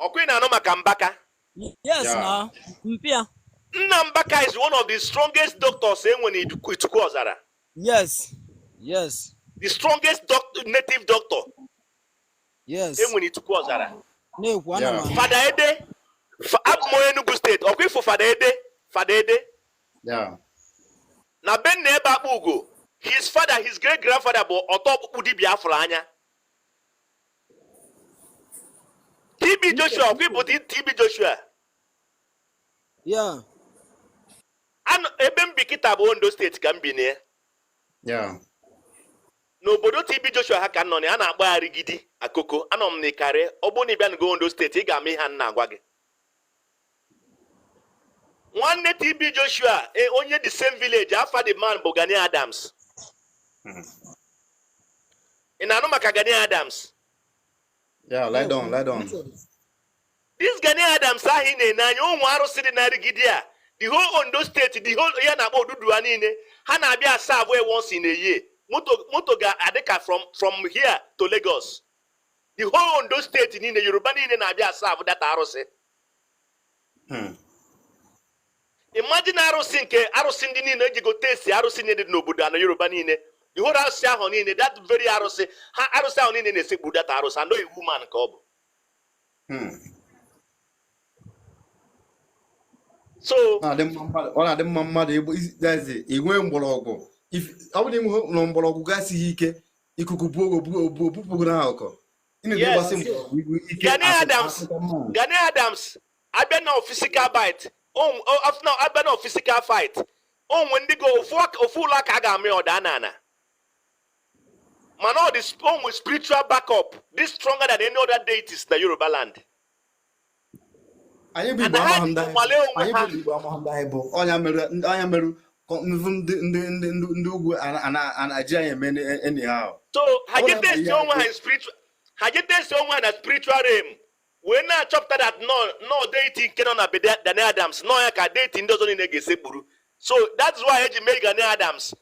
Ọkwa ị na-anụ maka Mbaka? Yes. Yeah. Na mpịa. Nna Mbaka is one of the strongest doctors enwe na Ituku Ọzara. The strongest native doctor enwe na Ituku Ọzara. Na-ekwu, ana m anụ. Fada Ede, abụ m onye Enugu Steeti. Ọkwa ịfụ Fada Ede, Fada Ede na be nna ebe akpa ugo, his father, his great grandfather bụ ọtọ ọkpụkpụ dibịa afụrụ anya. TB Joshua, ọkwa ịbụ TB Joshua? Yeah. Ebe m bi kịta bụ Ondo Steeti ka m bi na ya. N'obodo TB Joshua ha ka m nọ na ya, a na-akpọ ya Rigidi Akoko. Anọ m n'Ịkarị. Ọ bụrụ na ị bịa n'go Ondo Steeti, ị ga-ama ihe a m na-agwa gị. Nwanne TB Joshua, onye the same village, afa the man bụ Gani Adams. Ị na-anụ maka Gani Adams? Yeah, lie down, lie down. This Gani Adams ahụ ị na-ene anya, ụmụ arụsị dị na Rigidi a, the whole Ondo Steeti, the whole ya na-akpọ Oduduwa niile, ha na-abịa asa abụọ once in a year. Moto ga-adị ka from here to Lagos. The whole Ondo Steeti niile, Yoruba niile na-abịa asa abụ data arụsị. Imagine arụsị nke arụsị ndị niile ejigo tesi arụsị niile dị n'obodo na Yoruba niile, the whole arụsị ahụ niile, that very arụsị ha, arụsị ahụ niile na-esekpu data arụsị anọ iwu man ka ọ bụ. So Ọ na-adị mma mmadụ that is, inwe mgbọrọgwụ. Ọ bụrụ na inwe na mgbọrọgwụ gasighị ike, ikuku buo obu obupụ n'akụkụ. Ị na Yes. ịgbasi mgbọrọgwụ ike. Gani Adams, Gani Adams abịa na physical bite, abịa na physical fight, onwe ndị go ofu ụlọ aka a ga-ama ya ọda na ana, mana ọ dị onwe spiritual backup dị stronger than any other deities na Yoruba land. Anyị bụ And Igbo ha amaghị ndị anyị nwalee onwe anyị ha. bụ Igbo amaghị ndị anyị bụ. Ọnya merụ ndị ugwu ana-eji anyị eme anyhow. So ha Ọ je na-aba test ihe onwe ha in spiritual, ha je test onwe ha na spiritual realm wee na-achọpụta that no deity nke nọ na be Gani Adams nọ ya ka deity ndị ọzọ niile ga-esekpuru. So that's why eji mee Gani Adams